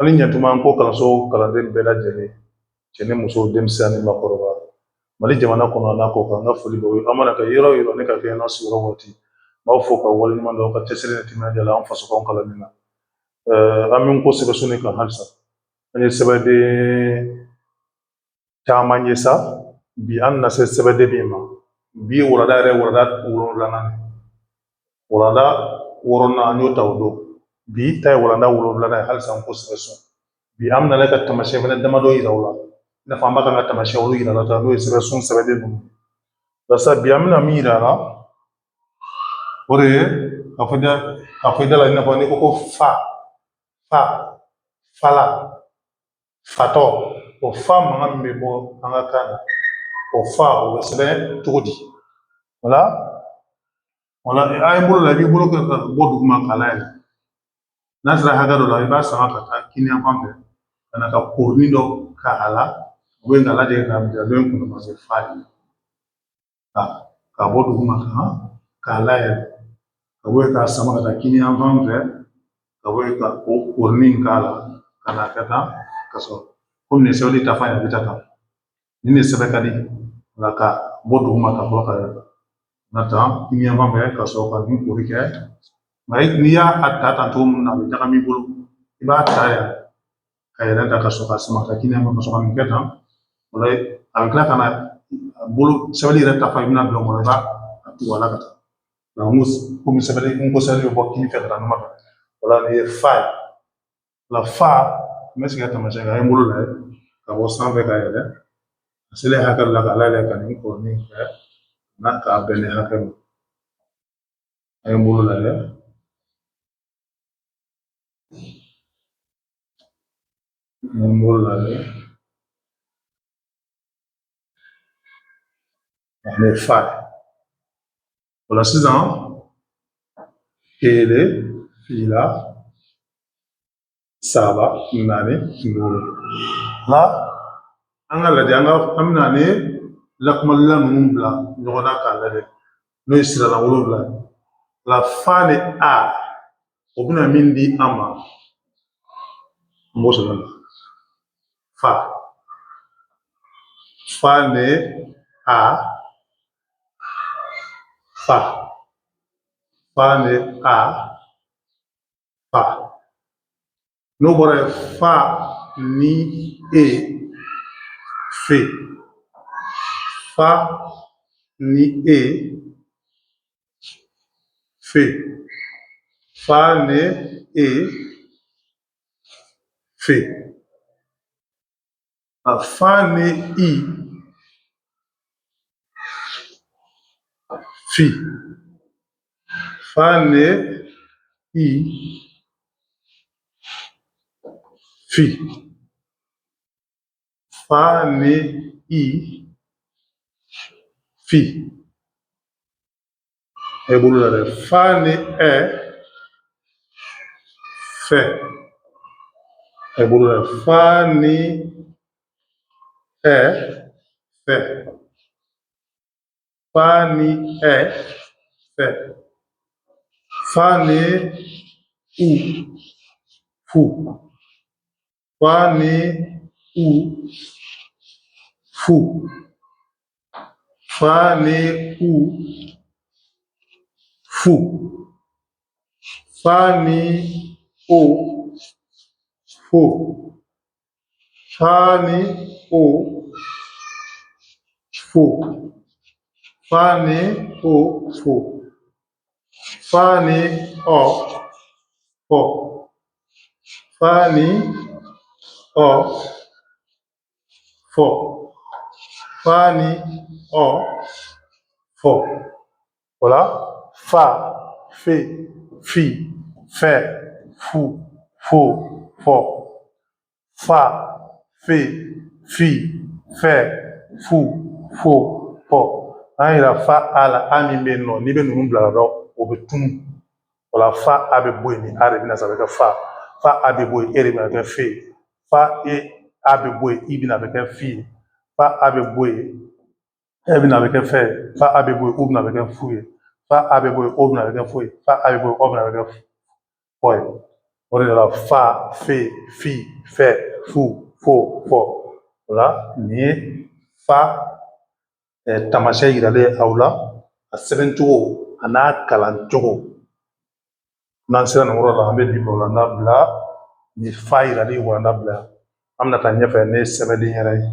An ni ɲantuma an ko kalanso kalanden bɛɛ lajɛlen, cɛ ni muso, denmisɛn ani maakɔrɔba, Mali jamana kɔnɔ n'a kɔ kan, an ka foli b'aw ye. An mana kɛ yɔrɔ o yɔrɔ, ne ka kɛ n'aw sigiyɔrɔ waati, n b'aw fo ka waleɲuman dɔn aw ka cɛsiri ni timinandiya la an faso kan kalanni na. An bɛ ko sɛbɛnsun de kan halisa. An ye sɛbɛnden caman ye sa, bi an nana se sɛbɛnden min ma, bi ye walanda yɛrɛ, walanda wolonwulanan de. Walanda wɔɔrɔnan an y'o ta o don, bi ta ye walanda wolonwulanan ye halisa an ko sɛbɛsun. Bi an bɛna ka taamasiyɛn fana damadɔ yira u la, i n'a fɔ an b'a kan ka taamasiyɛn olu yira la ta, n'o ye sɛbɛsun sɛbɛnden ninnu. Walasa bi an bɛna min yira la, o de ye k'a fɔ i da la, i n'a fɔ n'i ko ko fa, fa, fala, fatɔ, o fa mankan min bɛ bɔ an ka kan na, o fa o bɛ sɛbɛn cogo di? Wala wala a ye bolo la, i b'i bolo kɛ ka bɔ duguma k'a layɛlɛ. N'a sera hakɛ dɔ la, i b'a sama ka taa kini yan fan fɛ ka na ka kurunin dɔ k'a la, o bɛ k'a lajɛ k'a bila dɔ in kunna, parce que fa de k'a bɔ duguma k'a layɛlɛ, ka bɔ yen k'a sama ka taa kini yan fan fɛ, ka bɔ yen ka o kurunin k'a la ka na kɛ tan, ka sɔrɔ komi nin sɛbɛnni ta fan ye, a bɛ taa tan. Nin de sɛbɛn ka di nka ka bɔ duguma ka fɔlɔ ka na tan kini yan fan fɛ, ka sɔrɔ ka nin kori kɛ. Nka n'i y'a ta tan cogo min na, a bɛ ɲagami i bolo. I b'a ta yan ka yɛlɛ ta, ka sɔrɔ ka sama ka kini yan fan, ka sɔrɔ ka nin kɛ tan. O la a bɛ tila ka na bolo sɛbɛnni yɛrɛ ta fan, i bɛna bila o kɔnɔ, i b'a tugu a la ka taa. Nka n ko komi sɛbɛnni, n ko sɛbɛnni bɛ bɔ kini fɛ ka taa numan fɛ, o la nin ye fa ye. La fa, n bɛ sigi ka taamasiyɛn kɛ, a ye n bolo lajɛ ka bɔ sanfɛ ka yɛlɛ, a selen hakɛ dɔ la k'a layɛlɛ ka nin kɔrɔnin kɛ n'a k'a bɛn ni hakɛ ma. A ye n bolo lajɛ, n ye n bolo lajɛ, nin ye fa ye. O la sisan, kelen, fila, saba, naani, duuru la, an ka lajɛ, an ka an bɛna ni lakumalila ninnu bila ɲɔgɔn na k'a lajɛ, n'o ye siralan wolonwula ye. La fa ni a, o bɛna min di an ma, an b'o sɛbɛn la fa, fa ni a, fa, fa ni a, fa. N'o bɔra yen, fa ni e, fe, fa ni e, fe, fa ni e, fe. Fa ni i, fi, fa ni i, fi, fa ni i, fi. E bolo la dɛ, fa ni ɛ, fɛ. E bolo la, fa ni ɛ, fɛ, fa ni ɛ, fɛ, fa ni u, fu, fa ni u, fu, fa ni u, fu, fa ni o, fo, fa ni o, fo, fa ni o, fo, fa ni ɔ, fɔ, fa ni ɔ, fɔ, fa ni ɔ, fɔ. O la fa, fe, fi, fɛ, fu, fo, fɔ. Fa, fe, fi, fɛ, fu, fo, fɔ. An yira fa a la, a min bɛ yen nɔ, n'i bɛ ninnu bila la dɔrɔn, o bɛ tunu. O la fa a bɛ bɔ yen, ni a de bɛna sa, a bɛ kɛ fa. Fa a bɛ bɔ yen, e de bɛna kɛ fe. Fa e a bɛ bɔ yen, i bɛna bɛ kɛ fi ye. Fa a bɛ bɔ yen, e bɛna bɛ kɛ fɛ ye. Fa a bɛ bɔ yen, u bɛna bɛ kɛ fu ye. Fa a bɛ bɔ yen, o bɛna bɛ kɛ fo ye. Fa a bɛ bɔ yen, o bɛna bɛ kɛ fɔ ye. O de la fa, fe, fi, fɛ, fu, fo, fɔ. O la nin ye fa taamasiyɛn yiralen aw la, a sɛbɛn cogo a n'a kalan cogo. N'an sera nin yɔrɔ la, an bɛ bi walanda bila ni fa yirali walanda bila. An bɛna taa ɲɛfɛ ne sɛbɛnden yɛrɛ ye.